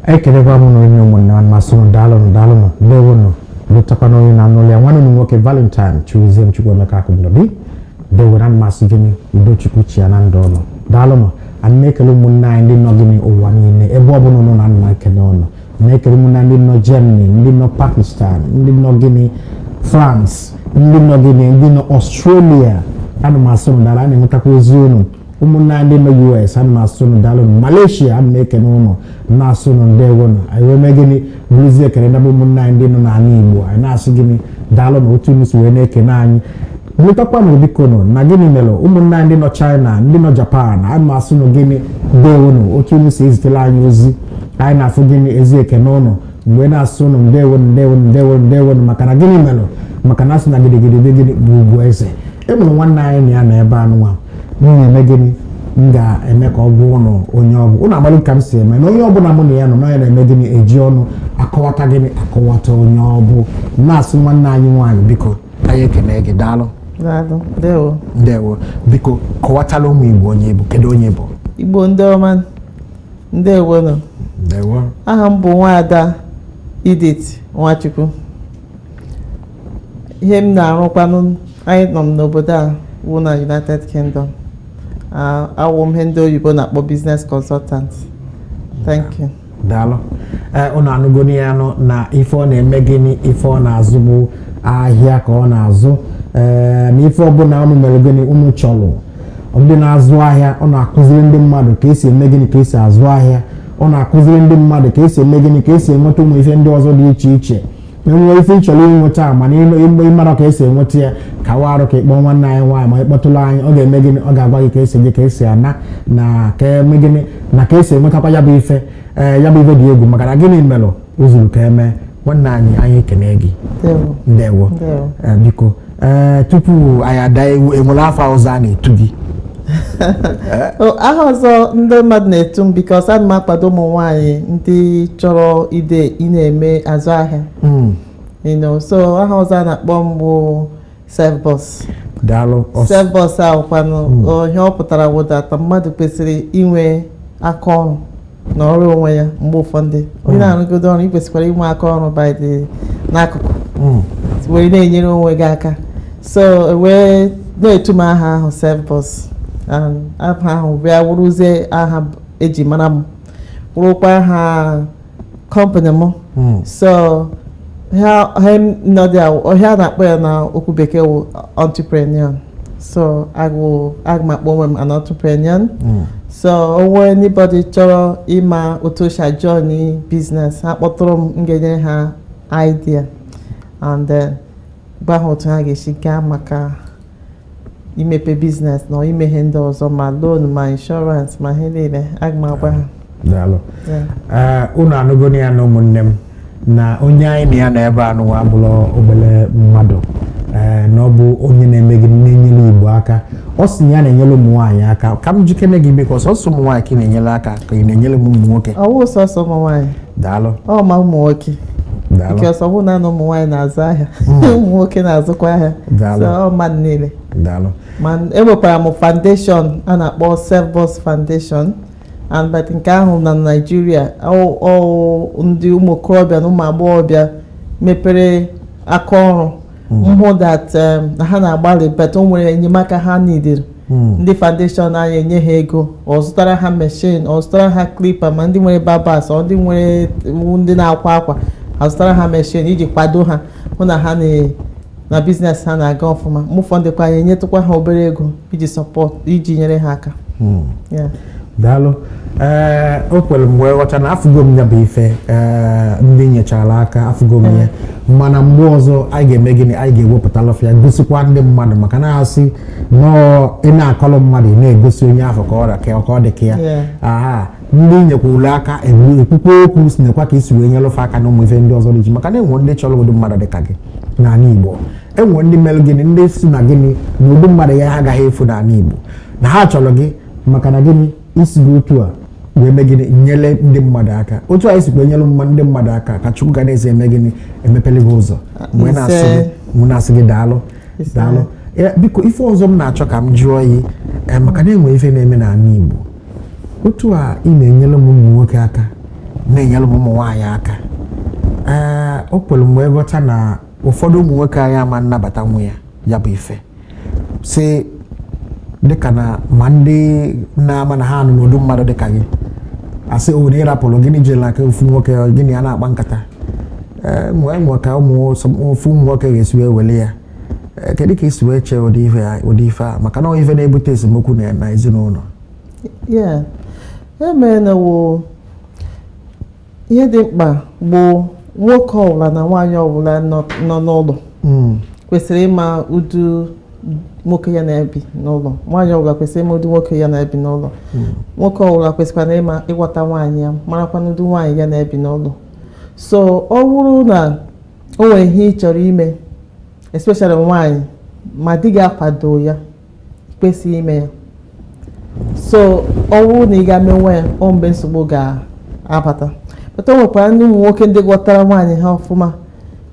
Ekelekwa m na onye ụmụnne m masị unu. Daalụnụ, daalụnụ, ndewonụ. Lụtakwa na onye na-anụlụ ya, nwanne unu nwoke Valentine Chibuzie Chukwuemeka Akụndobi. Ndewo na mmasị gịnị, udochukwu chi ya na ndụ ụnụ. Daalụnụ. Anyị na-ekele ụmụnne anyị ndị nọ gịnị ụwa niile, ebe ọ bụla ụnụ na nna ekele ụnụ. Na-ekele ụmụnne anyị ndị nọ Germany, ndị nọ Pakistan, ndị nọ gịnị France, ndị nọ gịnị, ndị nọ Australia. Ana m asị unu daalụ. A na-enwetakwa ozi unu. Ụmụnne anyị ndị nọ US, ana m asị unu daalụ. Malaysia, ana m ekene unu, na-asị unu ndewonụ. Anyị wee mee gịnị, bụrụzie ekele ndebe ụmụnne anyị ndị nọ n'ala Igbo. Anyị na-asị gịnị, daalụ na otu unu si wee na-ekene anyị. Letakwanụ biko nụ na gịnị mere ụmụnne anyị ndị nọ China, ndị nọ Japan, ana m asị unu gịnị, ndewonụ. Otu unu si ezitela anyị ozi, anyị na-afụ gịnị, ezi ekene ụnụ mgbe na-asị unu ndewonụ, ndewonụ, ndewonụ, ndewonụ. Maka na gịnị mere? Maka na asị na gidigidi dị gịnị bụ ugwu eze. E nwere nwanne anyị na ya nọ ebe anụnwa. M na-eme gịnị, m ga-eme ka ọ gwa ụnụ onye ọ bụ. Ụnụ amalụ ka m si eme na onye ọbụla mụ na ya nọ na ya na-eme gịnị, eji ọnụ akọwata gịnị, akọwata onye ọ bụ. Na-asị nwanne anyị nwaanyị, biko, anyị ekene gị, daalụ. Daalụ, ndewo. Ndewo. Biko, kọwatala ụmụ Igbo onye bụ. Kedu onye bụ? Igbo ndị ọma, ndewonụ. Ndewo. Aha m bụ Nwaada Edith Nwachukwu. Ihe m na-arụkwanụ, anyị nọ m n'obodo a wụ na United Kingdom. Ah, awụ m ihe ndị oyibo na-akpọ business consultant. Thank you. Daalụ. Ee, ụnụ anụgoni ya anụ na ife ọ na-eme gịnị, ife ọ na-azụ bụ ahịa ka ọ na-azụ. Ee, na ife ọbụla unu mere gịnị, unu chọrọ ndị na-azụ ahịa, ọ na-akụziri ndị mmadụ ka esi eme gịnị, ka esi azụ ahịa. Ọ na-akụziri ndị mmadụ ka esi eme gịnị, ka esi enweta ụmụ ife ndị ọzọ dị iche iche. Enwee ife ị chọrọ inweta, mana ịmara ka esi enweta ya, ka wa arụ ka ịkpọ nwanne anyị nwaanyị ma ịkpọtụrụ anyị. Ọ ga-eme gịnị, ọ ga-agwa gị ka esi eje, ka esi ana, na ka eme gịnị, na ka esi enwetakwa ya bụ ife. Ee, ya bụ ife dị egwu. Maka na gịnị melụ o zuru ka eme. Nwanne anyị, anyị ekene gị. Ndewo. Ndewo. Ndewo. Ee, biko, ee, tupu anyị ada ewu, enwere afọ ọzọ a na-etu gị? O, aha ọzọ ndị mmadụ na-etu m, because ana m akwado ụmụ nwanyị ndị chọrọ ide ị na-eme azụ ahịa. So aha ọzọ a na-akpọ m bụ Self Boss. Daalụ. Self Boss ahụkwanụ, ihe ọ pụtara wụ that mmadụ kwesịrị inwe aka ọrụ na ọrụ onwe ya. Mgbe ụfọdụ onye na-arụgodo ọrụ, ị kwesịkwara inwe aka ọrụ by the n'akụkụ wee na-enyere onwe gị aka. So wee na-etu m aha ahụ Self Boss, and aha ahụ bịa wụrụzie aha eji mara m, wụrụkwa aha company m. So ha ha nọ dị ọhịa a na-akpọ ya na okwu bekee wụ entrepreneur. So agụ aga m akpọ onwe m an entrepreneur. So onwe anybody chọrọ ịma otu o si join business, ha kpọtụrụ m, m ga-enyere ha idea and then gwa ha otu ha ga-esi gaa maka imepe business na ime ihe ndị ọzọ, ma loan, ma insurance, ma ihe niile, aga m agwa ha. Daalụ. Yeah. Ee, unu anụgoni ya na ụmụnne m, na onye anyị na ya nọ ebe a nụwa abụrụ obere mmadụ. Ee, na ọ bụ onye na-eme gịnị, na-enyere Igbo aka. Ọ sị na ya na-enyere ụmụ nwaanyị aka. Ka m jikene gị, biko, sọsọ ụmụ nwaanyị ka ị na-enyere aka, ka ị na-enyere m ụmụ nwoke? Ọ wụ sọsọ ụmụ nwaanyị. Daalụ. Ọ ma ụmụ nwoke. Daalụ. Because ọ bụrụ na ụmụ nwaanyị na-azụ ahịa, ụmụ nwoke na-azụkwa ahịa. Daalụ. So ọ mmadụ niile. Daalụ. Ma enwekwara m foundation a na-akpọ Self Boss Foundation, and but nke ahụ na Nigeria, ọ ndị ụmụ okorobịa na ụmụ agbọghọbịa mepere aka ọrụ nhụ that na ha na-agbalị, but o nwere enyemaka ha needed. Ndị foundation anyị enye ha ego, ọ zụtara ha machine, ọ zụtara ha clipper, ma ndị nwere barbers, ọ ndị nwere ndị na-akwa akwa, ha zụtara ha machine iji kwado ha, hụ na ha na business ha na-aga ọfụma. Mgbe ụfọdụ anyị enyetụkwa ha obere ego iji support, iji nyere ha aka. Yeah. Daalụ. Ee, o kwere m wee ghọta na afụgo m ya bụ ife. Ee, ndị nyechara aka, afụgo m ya. Mana mgbe ọzọ anyị ga-eme gịnị, anyị ga-ewepụta lọfịa gosikwa ndị mmadụ, maka na asị nọọ ị na-akọlụ mmadụ, ị na-egosi onye afọ ka ọ ra ka ọ dị ka ya. Aha ndị nyekwuru aka ekwukwa okwu si nekwa ka isi wee nyelụfe aka na ụmụ ife ndị ọzọ dị iche, maka na enwe ndị chọrọ ụdị mmadụ dị ka gị n'ala Igbo. Enwe ndị mere gịnị, ndị si na gịnị, na ụdị mmadụ ya agaghị efu n'ala Igbo, na ha chọrọ gị. Maka na gịnị, isi gị otu a wee mee gịnị, nyere ndị mmadụ aka, otu anyị sikwa enyere ndị mmadụ aka, ka Chukwu ga na-esi eme gịnị, emepele gị ụzọ. Mgbe na-asị gị, mgbe na-asị gị daalụ. Ise. Daalụ. Ee, biko, ife ọzọ m na-achọ ka m jụọ yi, ee, maka na enwe ife na-eme n'ala Igbo, otu a ị na-enyere m ụmụ nwoke aka. Na-enyere m ụmụ nwaanyị aka. Ee, o kwere m wee ghọta na ụfọdụ ụmụ nwoke anyị ama nnabata nwe ya, ya bụ ife si dịka na ma ndị na-ama na ha nọ n'udu mmadụ dịka gị, asị o na ịrapụrụ gịnị jere aka ofu nwoke, gịnị ya na-akpa nkata. Ee, nwe ka ụmụ ofu ụmụ nwoke ga-esi wee wele ya. Ee, kedu ka esi wee chee ụdị ife a, maka na ọ ife na-ebute esemokwu na ezinụlọ? Yeah, emere wo ihe dị mkpa bụ nwoke ọbụla na nwaanyị ọbụla nọ n'ụlọ kwesịrị ịma ụdị nwoke ya na-ebi n'ụlọ. Nwaanyị ọbụla kwesịrị ịma ụdị nwoke ya na-ebi n'ụlọ. Nwoke ọbụla kwesịkwara ịma ịghọta nwaanyị ya, marakwa n'ụdị nwaanyị ya na-ebi n'ụlọ. So ọ bụrụ na o nwere ihe ị chọrọ ime, especially nwaanyị, ma di gị akwado ya, kwesịghị ime ya. So ọ bụrụ na ị ga-emenwe ya, ọ mgbe nsogbu ga-abata. But o nwekwara ndị ụmụ nwoke ndị ghọtara nwaanyị ha ọfụma.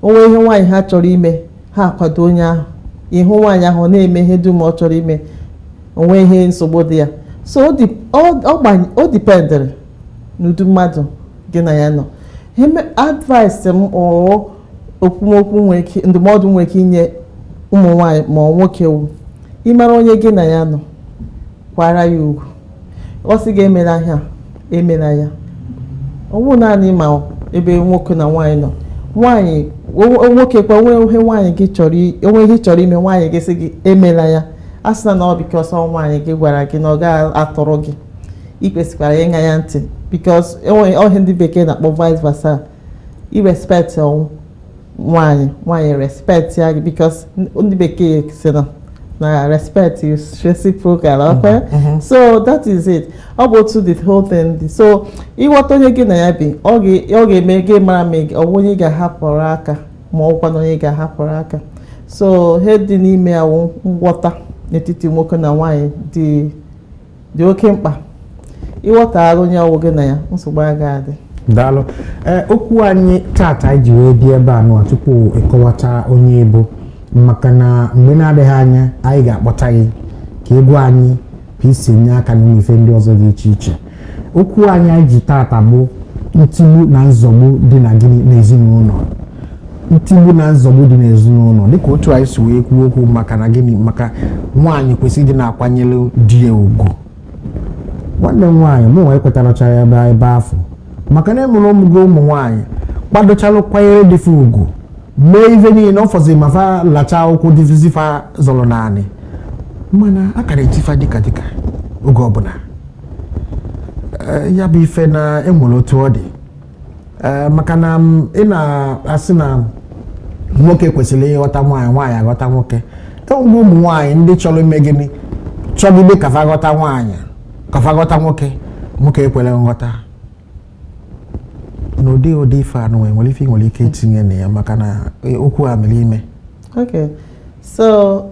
O nwee ihe nwaanyị ha chọrọ ime, ha akwado onye ahụ. Ịhụ nwaanyị ahụ, ọ na-eme ihe dum ọ chọrọ ime, onwe ihe nsogbu dị ya. So ọ dependịrị n'ụdị mmadụ gị na ya nọ. Advice m, ọ okwumokwu nwere ike, ndụmọdụ nwere ike inye ụmụ nwaanyị ma ọ nwoke wụ ịmara onye gị na ya nọ, kwara ya ugwu. Ọ sị gị emela ihe a, emela ya. Ọ bụrụ naanị ma ebe nwoke na nwaanyị nọ, nwaanyị nwoke kwa, nwee ihe nwaanyị gị chọrọ, onwe ihe ị chọrọ ime, nwaanyị gị sị gị emela ya, a sị na ọ because ọ nwaanyị gị gwara gị na ọ gaghị atụrụ gị, ị kwesịkwara ịṅa ya ntị, because enwe ọhịa ndị bekee na-akpọ vice versa. I respect nwaanyị, nwaanyị respect ya gị, because ndị bekee sị na respect is reciprocal, okay? So that is it. Ọ bụ otu the whole thing dị. So ịghọta onye gị na ya bi, ọ ga-eme gị mara ma ọ bụ onye ị ga-ahapụrụ aka ma ọ bụkwa na onye ị ga-ahapụrụ aka. So ihe dị n'ime ya wụ nghọta n'etiti nwoke na nwaanyị dị oke mkpa. Ịghọtara onye ọwụ gị na ya, nsogbu agaghị adị. Daalụ. Ee, okwu anyị tata anyị ji wee bịa ebe a nụwa tupu ịkọwata onye bụ, maka na mgbe na-adịghị anya anyị ga-akpọta gị ka egwu anyị ka isi nye aka n'ụmụ ife ndị ọzọ dị iche iche. Okwu anyị ji tata bụ ntigbu na nzọgbu dị na gịnị n'ezinụlọ, ntigbu na nzọgbu dị n'ezinụlọ, dịka otu anyị si wee kwuo okwu maka na gịnị, maka nwaanyị kwesịrị ịdị na-akwanyere di ya ugwu. Nwanne m nwaanyị, mụ nwa ekwetaracha ya ebe afọ, maka na emụrụ ụmụ gị ụmụ nwaanyị kwadochalụ, kwanyere dịfe ugwu, mee ife niile ọ fọzi ma fa lachaa ụkwụ dịfizi fa zọrọ naanị, mana a kara etifa dịka oge ọbụla. Ya bụ ife na enwere otu ọ dị. Ee, maka na ị na-asị na nwoke kwesịrị ịghọta nwaanyị, nwaanyị aghọta nwoke. Enwego ụmụ nwaanyị ndị chọrọ ime gịnị, chọgide ka fa ghọta nwaanyị, ka fa ghọta nwoke, nwoke ekwere nghọta n'ụdị ụdị ife anụ. Nwere ife ị nwere ike itinye na ya, maka na okwu a mere ime. Okay, so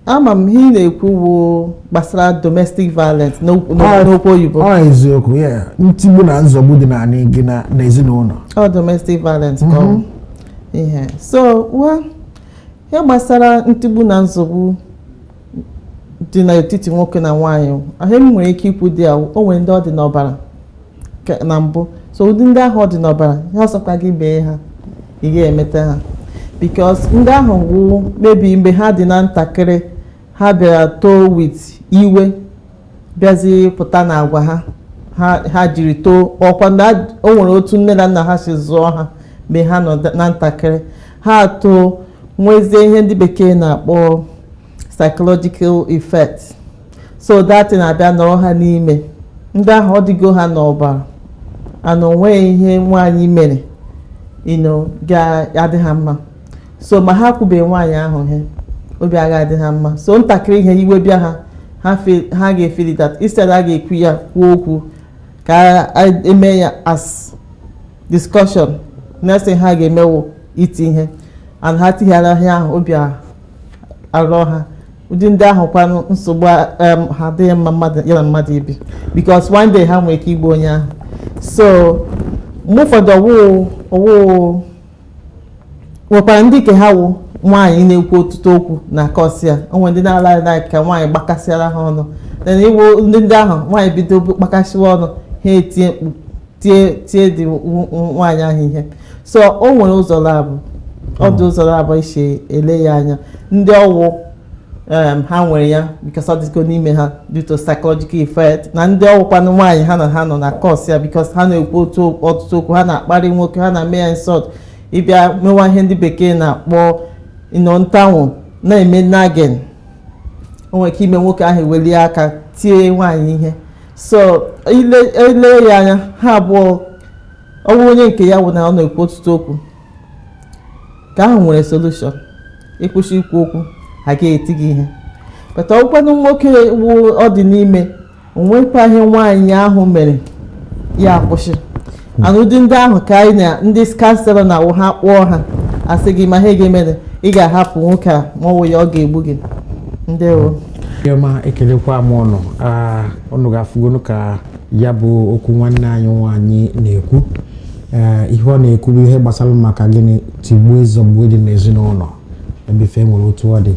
ama m ihe ị na-ekwu bụ gbasara domestic violence n'okwu oyibo. Ọ eziokwu ya, ntigbu na nzọgbu dị n'anị gị na n'ezinụlọ. Ọ domestic violence ka ọ bụ ihe. So well, ihe gbasara ntigbu na nsogbu dị n'etiti nwoke na nwaanyị, ihe m nwere ike ikwu dị ya, o nwere ndị ọ dị n'ọbara na mbụ. So ụdị ndị ahụ ọ dị n'ọbara, ihe ọsọkwa gị mee ha, ị ga-emeta ha, because ndị ahụ wụ maybe mgbe ha dị na ntakịrị, ha bịara too with iwe, bịazi pụta na agwa ha ha jiri too. Ọkwa na o nwere otu nne na nna ha si zụọ ha mgbe ha nọ na ntakịrị, ha too nwezie ihe ndị bekee na-akpọ psychological effect. So that thing na-abịa nọrọ ha n'ime. Ndị ahụ, ọ dịgo ha n'ọbara, and o nweghị ihe nwaanyị mere ga-adị ha mma. So ma ha kwubeghị nwaanyị ahụ ihe, obi agaghị adị ha mma. So ntakịrị ihe iwe bịa ha, ha ga-efeel that instead a ga-ekwu ya, kwuo okwu ka eme ya as discussion, next thing ha ga-emewo iti ihe, and ha tighara ihe ahụ, obi arọ ha. Ụdị ndị ahụ kwanụ, nsogbu ha adịghị mma mmadụ ya na mmadụ ibi, because one day ha nwere ike igbu onye ahụ. So mgbe ụfọdụ ọwụ nwekwara ndị nke ha wụ nwaanyị na-ekwu ọtụtụ okwu na akọsị ya. O nwere ndị na-ala like ka nwaanyị gbakasịara ha ọnụ. Then iwu ndị ahụ, nwaanyị bido gbakasịwa ọnụ, ha etie mkpu. Tie dị nwaanyị ahụ ihe. So o nwere ụzọ labụ, ọ dị ụzọ labụ isi ele ya anya. Ndị ọwụ ha nwere ya because ọ dịgo n'ime ha due to psychological effect, na ndị ọwụkwanụ nwaanyị ha na ha nọ na cause ya because ha na-ekwu otu ọtụtụ okwu, ha na-akparị nwoke, ha na-eme ya insult, ịbịa mewa ihe ndị bekee na-akpọ ịnọ ntanwụ, na-eme nagging. O nwere ike ime nwoke ahụ ewelie aka tie nwaanyị ihe. So ile ya anya, ha abụọ, ọ bụrụ onye nke ya bụ na ọ na-ekwu ọtụtụ okwu, ka ahụ nwere solution: ịkwụsị ikwu okwu, ha ga-eti gị ihe. But ọkwanụ nwoke wụ ọ dị n'ime, onwekwa ihe nwaanyị ahụ mere ya akwụsị. And ụdị ndị ahụ ka anyị na ndị counselor na-awụ ha kpụọ ha, asị gị ma ihe ga-eme, ị ga-ahapụ nwoke a, ma ọ wụ ya, ọ ga-egbu gị. Ndewo. Ọma, ekelekwa m ụnụ. Ụnụ ga-afụgonu ka ya bụ okwu nwanne anyị nwaanyị na-ekwu. Ee, ihe ọ na-ekwu bụ ihe gbasara maka gịnị? Tigbuo zọgbuo dị n'ezinụlọ, ebe ife nwere otu ọ dị.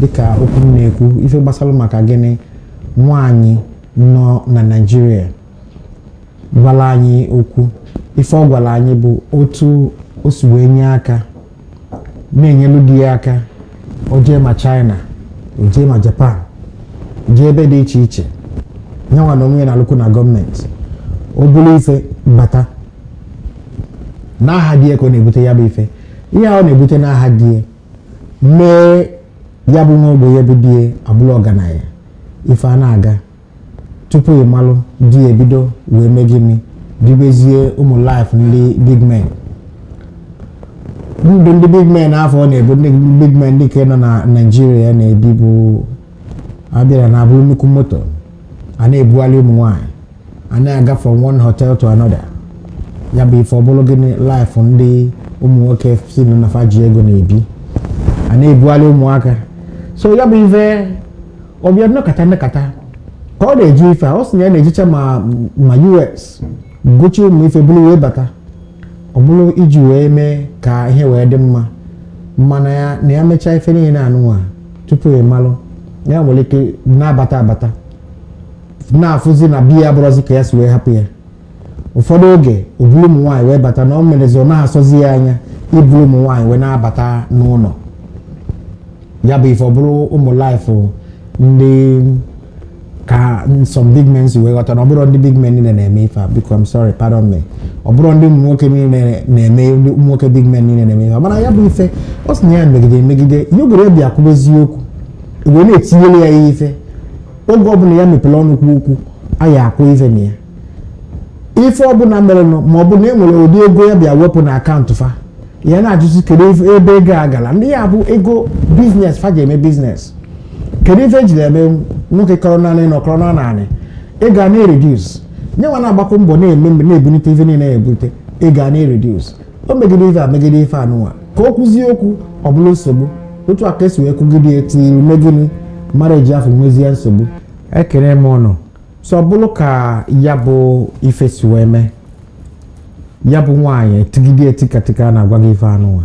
Dịka okwu m na-ekwu, ife gbasara maka gịnị? Nwaanyị nọ na Naịjirịa gwara anyị okwu. Ife ọ gwara anyị bụ otu o si wee nye aka, na-enyelu di ya aka. O jee ma China, o jee ma Japan, jee ebe dị iche iche, nyanwa na onwe ya na-alụkwu na gọọmenti. O buru ife bata n'aha di ya ka ọ na-ebute. Ya bụ ife, ihe a ọ na-ebute n'aha di ya, mee ya bụ nwa ogbenye bụ di ya abụrụ ọgaranya. Ife a na-aga, tupu ị malụ, di ya ebido wee mee gịnị? Bibezie ụmụ life ndị big men, ndụ ndị big men. Afọ ọ na-ebu ndị big men, ndị nke nọ na Naịjirịa na-ebi bụ abịara na abụrụ nnukwu moto a na-ebugharị ụmụ nwanyị, a na-aga from one hotel to another. Ya bụ ife, ọ bụrụ gịnị? Life ndị ụmụ nwoke si na fa ji ego na-ebi, a na-ebugharị ụmụaka. So ya bụ ife, ọbịa nnọkọta nnọkọta ka ọ na-eji ife a, ọ sị na ya na-ejicha ma US gochie ụmụ ife, bụrụ wee bata, ọ bụrụ iji wee mee ka ihe wee dị mma. Mana ya na ya mechaa ife niile anụnwa, tupu ị malụ, ya nwere ike na-abata abata, na-afụzi na biya abụrụzi ka ya si wee hapụ ya. Ụfọdụ oge o buru ụmụ nwaanyị wee bata, na ọ merezi ọ na-asọzi ya anya iburu ụmụ nwaanyị wee na-abata n'ụlọ. Ya bụ ife, ọ bụrụ ụmụ life ndị ka some big men si wee ghọta na ọ bụrụ ndị big men niile na-eme ife a. Biko, I'm sorry, pardon me, ọ bụrụ ndị ụmụ nwoke niile na-eme, ndị ụmụ nwoke big men niile na-eme ife a. Mana ya bụ ife, ọ sị na ya megide emegide ihe ogere bịa kwube eziokwu, wee na-etinyere ya ife. Oge ọbụla ya mepere ọnụ kwu okwu, a ya akwụ ife na ya. Ife ọbụla merenụ, ma ọ bụ na e nwere ụdị ego ya bịa wepụ na akaụntụ fa, ya na-ajụzi kedu ebe ego a gara. Ndị ya bụ ego business fa ji eme business, kedu ife ejiri eme? Nwoke kọrọ naanị na ọkọrọ naanị ego a na-ereduce, nye nwa na-agbakọ mbọ na-eme mgbe na-ebunite ife niile na-ebute ego a na-ereduce. O megide ife a, megide ife anụnwa, ka o kwuzie okwu, ọ bụrụ nsogbu. Otu a ka esi wee kwugide etiri megịnị marriage afọ nwezie nsogbu. Ekene m ụnụ. So ọ bụrụ ka ya bụ ife si wee mee, ya bụ nwaanyị etigide etikatika na-agwa gị ife anụnwa,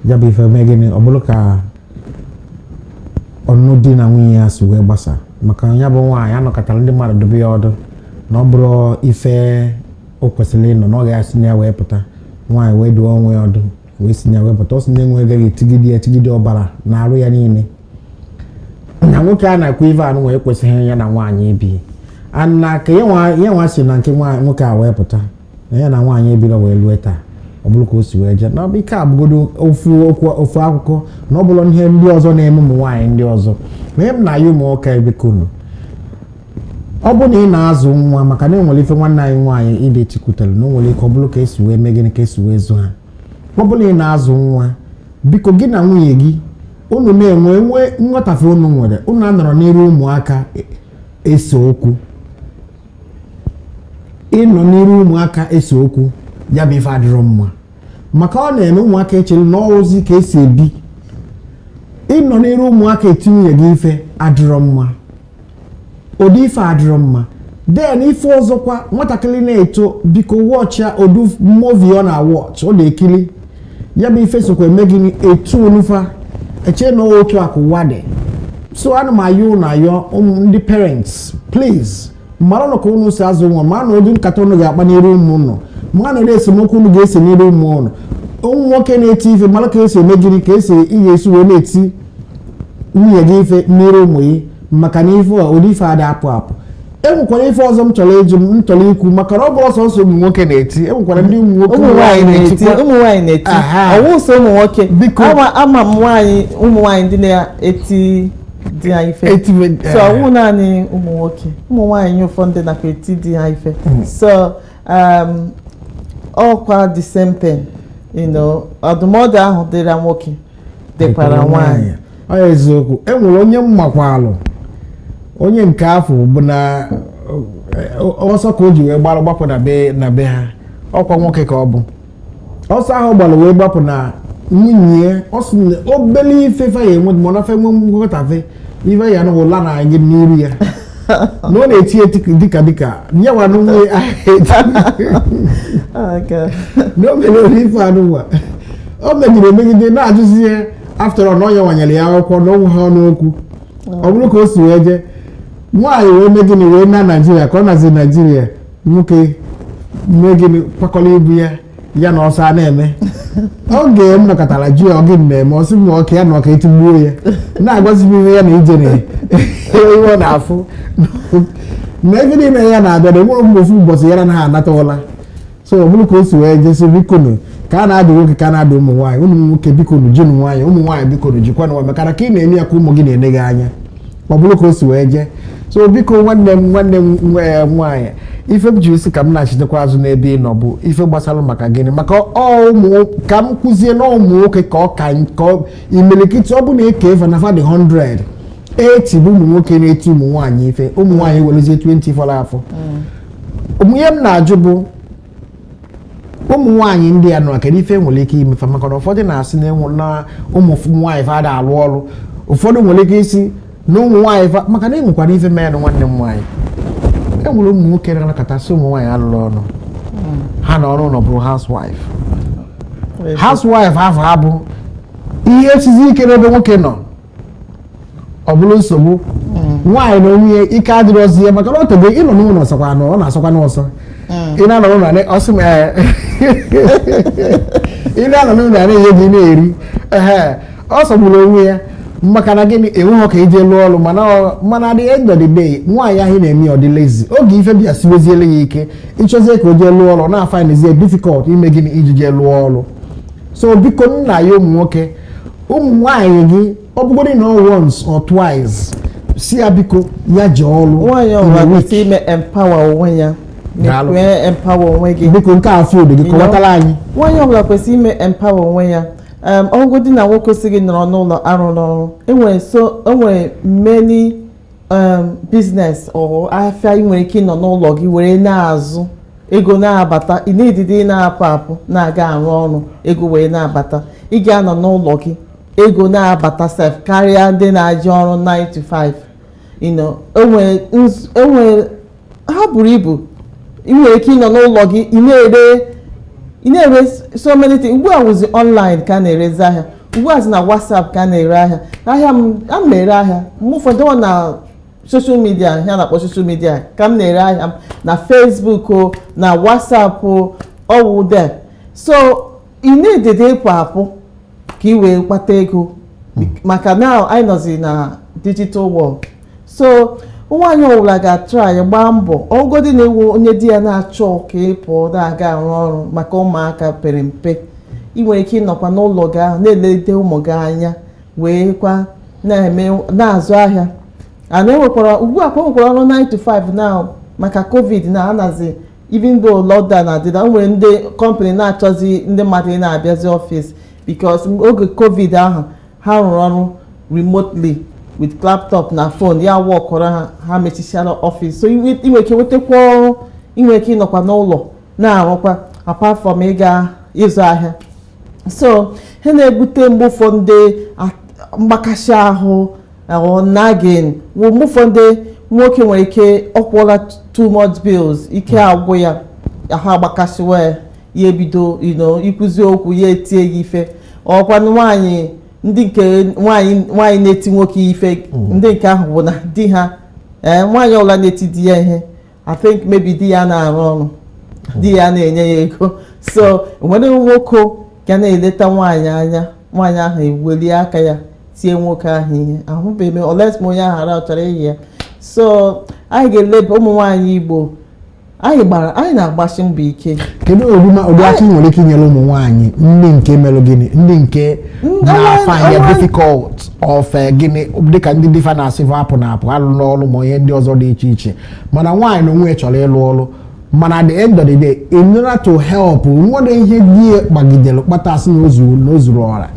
ya bụ ife mee gịnị? Ọ bụrụ ka ọnụnụ di na nwunye ya si wee gbasa, maka ya bụ nwaanyị anọkọtara ndị mmadụ dobe ya ọdụ na ọ bụrụ ife o kwesịrị ịnọ na ọ ga-esi na ya wee pụta. Nwaanyị wee duo onwe ya ọdụ, wee si na ya wee pụta. Ọ sị na enwe agaghị etigide ya etigide ọbara na arụ ya niile, na nwoke a na-ekwu ife anụ wee kwesịghị ya na nwaanyị ibi ana ka ya nwa si na nke nwoke a wee pụta, na ya na nwaanyị ebiro wee lue taa. Ọ bụrụ ka o si wee jee na ọ bụ ike abụgodo ofu okwu, ofu akụkọ, na ọ bụrụ ihe ndị ọzọ na-eme ụmụ nwaanyị ndị ọzọ. Ma ihe m na-ayọ ụmụ nwoke ebekunu, ọ bụ na ị na-azụ nwa, maka na enwere ife nwanne anyị nwaanyị ide tikwutere na o nwere ike ọ bụrụ ka esi wee mee gịnị, ka esi wee zụ ha. Ọ bụrụ na ị na-azụ nwa, biko, gị na nwunye gị unu na-enwe nwe nghọtafe unu nwere, unu anọrọ n'iru ụmụaka ese okwu. Ịnọ n'iru ụmụaka ese okwu, ya bụ ife adịrọ mma, maka ọ na-eme ụmụaka echere na ozi ka esi ebi. Ịnọ n'iru ụmụaka eti nwunye gị ife adịrọ mma, ụdị ife adịrọ mma. Then ife ọzọkwa, nwatakịrị na-eto, biko watchịa ụdị movie ọ na-watch, ọ na-ekiri. Ya bụ ife sokwa eme gịnị? Etu onufa eche na otu akụ ụwa dị. So ana m ayọ ụnụ, ayọ ụmụ ndị parents, please, Mara nụ ka unu si azụ nwa, mara na ụdị nkata unu ga-akpa n'iru ụmụ unu, mara na ụdị esemokwu unu ga-ese n'iru ụmụ unu. Ụmụ nwoke na-eti ife, mara ka esi eme gịnị, ka esi ị ga-esi wee na-eti nwunye gị ife n'iru ụmụ gị, maka na ife a, ụdị ife ada apụ apụ. E nwekwara ife ọzọ m chọrọ ịjụ, m chọrọ ikwu, maka na ọ bụrụ sọsọ ụmụ nwoke na-eti, e nwekwara ndị ụmụ nwoke Ụmụ nwaanyị na-eti. Na-etikwa. Ụmụ nwaanyị na-eti. Ọwụ sọ ụmụ nwoke. Biko. Ama m nwaanyị, ụmụ nwaanyị ndị na-eti di ha ife. Etiwe. So ọwụ naanị ụmụ nwoke, ụmụ nwaanyị ụfọdụ nakwa eti di ha ife. So ọkwa the same thing, ọdụmọdụ ahụ dịra nwoke dịkwara nwaanyị. Ọ ya eziokwu. E nwere onye mmakwalụ, onye nke afọ bụ na ọsọ ka o ji wee gbara gbapụ na be ha. Ọkwa nwoke ka ọ bụ. Ọsọ ahụ gbara wee gbapụ na nwunye ya, ọ sị na obele ife fa ya enwe, ma ọ nafe nwe nghọtafe ife ya nụwụ la na anyị n'iru ya, na ọ na-eti eti dịka ya nwa na onwe ya eti. Na o mere ori ife anụnwa o megide emegide, na-ajụzi ya after all na ọ ya nwanyere ya akwụkwọ na onwe ha ọnụ okwu. Ọ bụrụ ka o si wee jee, nwaanyị wee mee gịnị, wee na Naijiria ka ọ nazi Naijiria, nwoke mee gịnị, kwakọrọ ibu ya, ya na ọsọ a na-eme. Oge m nọkọtara jụ ya, ọ gịnị na-eme, ọ sị m na ọka ya na ọka etigbuo ya, na-agwazi m ihe ya na ije na ihe ọ na-afụ na ebe niile ya na-abịa, na enwere mgbe ofu ụbọchị ya na ha anata ụla. So ọ bụrụ ka o si wee jesi, bikonu, ka a na-adụ nwoke, ka a na-adụ ụmụ nwaanyị. Ụmụ nwoke, bikonu, jinu nwaanyị. Ụmụ nwaanyị, bikonu, jikwanụ nwaanyị, maka na ka ị na-eme ya ka ụmụ gị na-ene gị anya. Ọ bụrụ ka o si wee jee. So biko, nwanne m nwaanyị, ife m ji si ka m na-achitekwa azụ n'ebe ị nọ bụ ife gbasara maka gịnị, maka ọ ụmụ ka m kụzie na ụmụ nwoke ka ọ ka imirikiti, ọ bụ na eke efe na fa dị 100, 80 bụ ụmụ nwoke na-eti ụmụ nwaanyị ife, ụmụ nwaanyị werezie 20 fọrọ afọ. Ihe m na-ajụ bụ, ụmụ nwaanyị ndị a nọ, kedu ife nwere ike imefa? Maka na ụfọdụ na-asị na enwe na ụmụ nwaanyị fa ada alụ ọrụ. Ụfọdụ nwere ike isi na ụmụ nwaanyị fa, maka na enwekwara ife mere. Nwanne m nwaanyị, e nwere ụmụ nwoke na-anakọta sị ụmụ nwaanyị alụrụ ọrụ, ha na ọrụ ụlọ bụrụ housewife. Housewife ahụ abụ ihe esizi ike n'ebe nwoke nọ, ọ bụrụ nsogbu nwaanyị na onwe ya, ike adịrọzi ya, maka na ọ tego ịnọ n'ụlọ sọkwa nọ, ọ na-asọkwa n'ọsọ. Ị na-anọ n'ụlọ ọsị m, ee, ị na-anọ n'ụlọ a na-enye gị na-eri. Ehe, ọ sọgburu onwe ya, maka na gịnị, enweghị ka ije lụọ ọrụ. Mana at the end of the day, nwaanyị ahụ na-eme ya, ọ dị lazy. Oge ife bịa siweziele ya ike, ịchọzie ka o jee lụọ ọrụ, na-afindzie difficult ime gịnị, iji jee lụọ ọrụ. So biko, nna ya, ụmụ nwoke, ụmụ nwaanyị gị, ọ bụgodị na ọ once or twice, si ya biko ya jee ọrụ Nwaanyị in a ọbụla week. kwesịrị ime empower onwe ya. Daalụ. Mekwe empower onwe gị. Biko, nke a field gị, kọwatara anyị. Nwaanyị ọbụla kwesịrị ime empower onwe ya. Ọgụgụ dị na nwoke si gị nọrọ n'ụlọ arụ n'ọrụ, enwere, so enwere many business or afịa ị nwere ike ịnọ n'ụlọ gị were na-azụ, ego na-abata. Ị na-edide ị na-apụ apụ na-aga arụ ọrụ, ego wee na-abata. Ị ga-anọ n'ụlọ gị, ego na-abata sef karịa ndị na-aje ọrụ 9 to 5. Enwere ha buru ibu. Ị nwere ike ịnọ n'ụlọ gị, ị na-ere so many things. Ugbu a wụzi online ka a na-erezi ahịa. Ugbu a zi na WhatsApp ka a na-ere ahịa. Ahịa m, a m na-ere ahịa mgbe ụfọdụ ọ na social media, ihe a na-akpọ social media ka m na-ere ahịa m, na Facebook o, na WhatsApp o, ọwụ there. So ị na-edede ịpụ apụ ka ị wee kpata ego, maka now anyị nọzi na digital world. So nwaanyị ọbụla ga-atry, gbaa mbọ, ọgọdị na-ewu onye di ya na-achọ ka ị pụọ na-aga arụ ọrụ maka ụmụaka pere mpe, ị nwere ike ịnọkwa n'ụlọ gị ahụ na-elete ụmụ gị anya, wee kwa na-eme na-azụ ahịa. And enwekwara ugbu a kwa, enwekwara ọrụ 9 to 5 now maka COVID na anazi. Even though lockdown adịla, o nwere ndị company na-achọzi ndị mmadụ ị na-abịazi office, because oge COVID ahụ ha rụrụ ọrụ remotely with laptop na phone, ya wọkọrọ ha, ha mechichara office. So ị nwere ike nwetakwa ọrụ, ị nwere ike ịnọkwa n'ụlọ na-arụkwa, apart from ịga ịzụ ahịa. So ha na-ebute mgbe ụfọdụ mgbakasị ahụ or nagging wụ mgbe ụfọdụ nwoke nwere ike ọ kwụọla too much bills, ike agwụ ya, ahụ agbakasịwa ya, ya ebido ikwuzi okwu, ya etie ya ife. Ọkwanụ nwaanyị, ndị nke nwaanyị na-eti nwoke ife, ndị nke ahụ bụ na di ha, ee, nwaanyị ọbụla na-eti di ya ihe. I think maybe di ya na-arụ ọrụ, di ya na-enye ya ego. So nwere nwoke ga na-eleta nwaanyị anya, nwaanyị ahụ ewelie aka ya tie nwoke ahụ ihe, ahụbeghị m, unless ma onye ahụ ara ọ chọrọ iyi ya. So anyị ga-eleba ụmụ nwaanyị Igbo anyị gbara, anyị na-agbasi mbọ ike. Kedu ụdị aka ị nwere ike inyere ụmụ nwaanyị ndị nke melụ gịnị, ndị nke na-find it difficult of gịnị, dịka ndị dịfa na-asị va apụ na apụ alụ n'ọrụ ma ihe ndị ọzọ dị iche iche, mana nwaanyị na onwe ya chọrọ ịlụ ọrụ, mana at the end of the day, in order to help, nwere ihe di ya kpagidere kpata asị na o zuru ọra,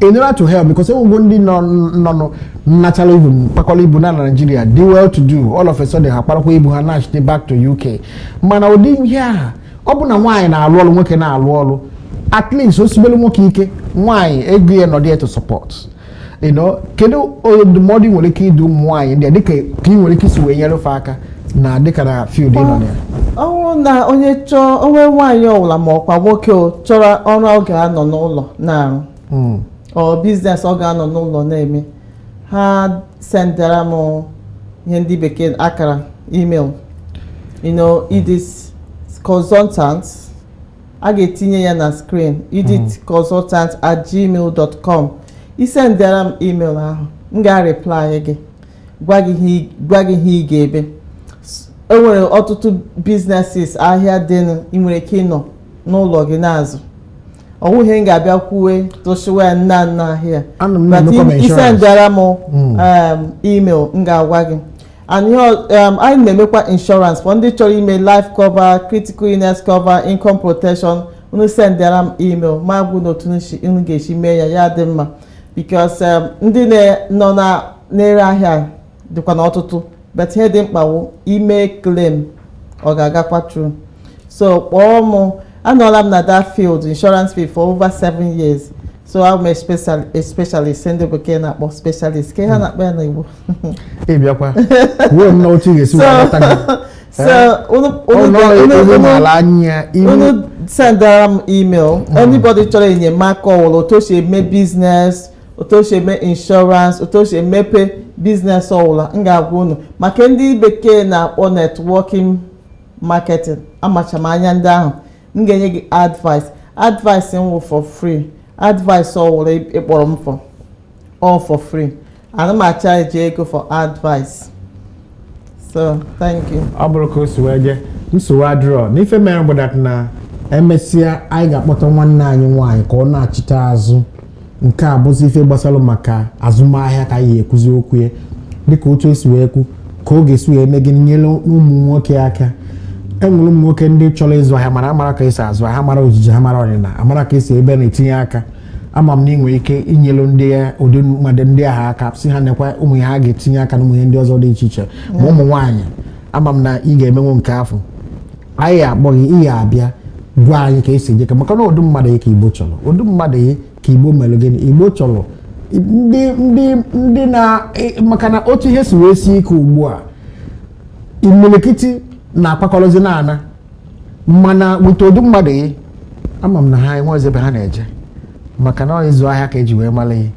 in order to help, because enwego ndị nọ nọ nnachara ibu mkpakọrọ ibu na Nigeria dị well to do, all of a sudden ha kparakwa ibu ha nachite back to UK. Mana ụdị ihe a, ọ bụ na nwaanyị na-alụ ọrụ, nwoke na-alụ ọrụ, at least o sibelu nwoke ike, nwaanyị ego ya nọdụ ya to support. Kedu ndụmọdụ ị nwere ike idu ụmụ nwaanyị ndị a, dịka ka ị nwere ike isi wee nyere fa aka na dịka na field ị nọ na ya? Ọ bụrụ na onye chọọ onwe nwaanyị ọbụla ma ọkwa nwoke o chọrọ ọrụ ọ ga-anọ n'ụlọ na-arụ ọ business ọ ga-anọ n'ụlọ na-eme, ha sendara m ihe ndị bekee akara email, Edith consultant, a ga-etinye ya na screen, edithconsultant@gmail.com. Isendara m email ahụ, m ga-reply gị, gwa gị ihe ị ga-ebe. E nwere ọtụtụ businesses, ahịa dị ị nwere ike ịnọ n'ụlọ gị na-azụ. Ọ nwụghị m ga-abịa kwuwe tụshiwe nna nna ahịa. Anọ m na-emekwa m insurance. Isendara m email, m ga-agwa gị. And ihe anyị na-emekwa insurance for ndị chọrọ ime life cover, critical illness cover, income protection. Unu sendara m email, ma gwụ n'otu unu ga-esi mee ya, ya dị mma, because ndị nọ na na-ere ahịa dịkwa n'ọtụtụ, but ihe dị mkpa wụ ime claim, ọ ga-agakwa through. So kpọọ m. Anọla m na that field, insurance field, for over 7 years, so I'm a specialist. Ndị bekee na-akpọ specialist ka ha na-akpọ ya n'Igbo. Ị bịakwa ruo m na otu ị ga-esi wee ghọta gị. So unu Ọ nọ unu ihu n'ala anya ihu. Unu sendara m email. Anybody chọrọ enyemaka ọwụla, otu o si eme business, otu o si eme insurance, otu o si emepe business ọwụla, m ga-agwa unu. Maka ndị bekee na-akpọ networking marketing, amacha m anya ndị ahụ. M ga-enye gị advice. Advice m wụ for free. Advice ọwụla ịkpọrọ m for, all for free. Ana m acharge ego for advice. So thank you. Ọ bụrụ ka o si wee jee, nsogbu adịrọ. N'ife mere bụ that na emesịa, anyị ga-akpọta nwanne anyị nwaanyị ka ọ na-achịta azụ. Nke a bụzi ife gbasara maka azụmahịa ka anyị ga-ekwuzi okwu ya, dịka otu esi wee kwu ka ọ ga-esi wee mee gịnị, nyere ụmụ nwoke aka. Enwere ụmụ nwoke ndị chọrọ ịzụ ahịa, mana amara ka esi azụ ahịa, amara ojiji ha, mara ọdịna, amara ka esi ebe na-etinye aka. Ama m na ị nwere ike inyelu ndị ụdị mmadụ ndị ahụ aka, si ha nekwa ụmụ ihe ha ga-etinye aka na ụmụ ihe ndị ọzọ dị iche iche, ma ụmụ nwaanyị. Ama m na ị ga-emenwu nke afọ. Anyị ga-akpọ gị, ị ga-abịa gwa anyị ka esi eje ka, maka na ụdị mmadụ ka Igbo chọrọ, ụdị mmadụ ka Igbo mere gịnị, Igbo chọrọ ndị na maka na otu ihe si wee sie ike ugbu a, imilikiti na-akpakọrọzi na-ana, mana wute ụdị mmadụ yi, ama m na ha enwe ebe ha na-eje, maka na ọ ịzụ ahịa ka eji wee mara ihe.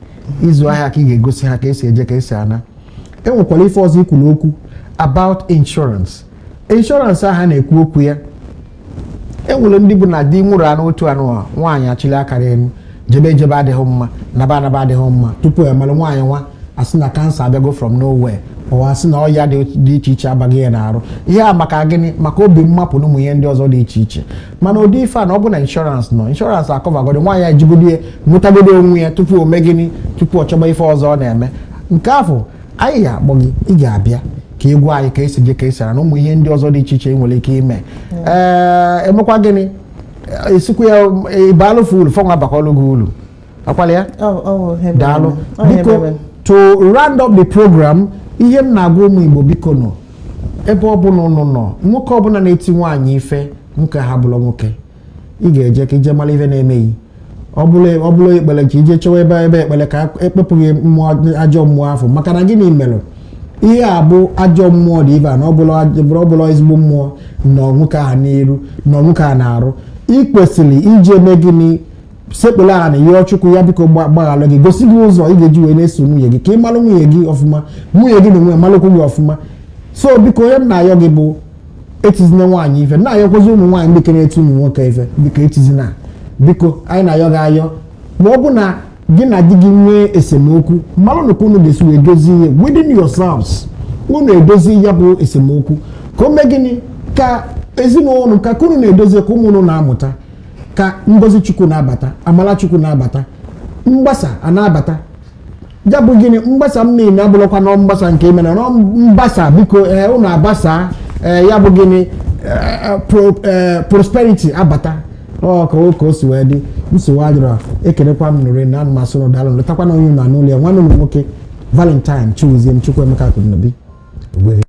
Ịzụ ahịa ka ị ga-egosi ha ka esi eje, ka esi ana. E nwekwara ife ọzọ ikwuru okwu about insurance. Insurance ahụ a na-ekwu okwu ya, e nwere ndị bụ na di nwụrụ anụ otu anụ a, nwaanyị achịli akara elu, jebe jebe adịghị mma, naba anaba adịghị mma, tupu ya mara nwaanyị nwa asị na cancer abịago from nowhere, ụwa asị na ọya dị iche iche abaghị ya n'arụ. Ihe a maka gịnị? Maka obi mmapụ na ụmụ ihe ndị ọzọ dị iche iche. Mana ụdị ife a, na ọ bụ na insurance nọ, insurance acovergodo nwaanyị ya, ejigodo ya nwetagodo onwe ya tupu o mee gịnị, tupu ọ chọba ife ọzọ ọ na-eme. Nke afọ anyị ga-akpọ gị, ị ga-abịa ka ị gwa anyị ka esi je, ka esi ara na ụmụ ihe ndị ọzọ dị iche iche ị nwere ike ime. Ee, emekwa gịnị, esikwa ya ịbalụfụ uru fọnwa abakwalụ gị uru akwala ya. Ọ ihe mere Daalụ. eme. Ọ ihe Biko, mere. to round up the program, ihe m na-agwa ụmụ Igbo, biko nọ, ebe ọbụla ụnụ nọ, nwoke ọbụla na-eti nwaanyị ife, nwoke ha bụla nwoke, ị ga-eje ka ije mara ife na-emeghị. Ọ bụrụ ekpere ka ije chọwa ebe ekpere ka ekpepụghị mmụọ, ajọ mmụọ afọ. Maka na gịnị mere ihe a bụ ajọ mmụọ dị ibe a, na ọ bụla ezigbo mmụọ nọ nwoke ahụ n'iru, nọ nwoke a na-arụ. Ị kwesịrị ije mee gịnị? Sekpụrụ aha na yọọ Chukwu ya, biko gbaghalụ gị, gosi gị ụzọ ị ga-eji wee na-eso nwunye gị, ka ị malụ nwunye gị ọfụma, nwunye gị na onwe ya malụkwu gị ọfụma. So biko, onye m na-ayọ gị bụ Etizina nwaanyị ife, na-ayọkwazi ụmụ nwaanyị ndị na-eti ụmụ nwoke ife. Biko, etizina. Biko, anyị na-ayọ gị ayọ, ma ọ bụ na gị na di gị nwee esemokwu, mmalụ ka unu ga-esi wee dozie ihe within yourselves. Unu edozi ya bụ esemokwu, ka o mee gịnị? Ka ezinụlọ ka unu na-edozi, ka ụmụ unu na-amụta, ka ngozi Chukwu na-abata, amala Chukwu na-abata, mgbasa a na-abata. Ya bụ gịnị? Mgbasa mmiri abụrụkwa na mgbasa nke imere na mgbasa. Biko, ee, unu agbasa. Ee, ya bụ gịnị? Prosperity abata. Ọ ka o si wee dị, nsogbu adịrọ. Ekelekwa m nụrụ na amasị ụnụ. Daalụ. Letakwa na onye na n'ụlọ ya, nwanne ụlọ nwoke, Valentine Chiwuzie m, Chukwuemeka Akụnabi Ogbuefi.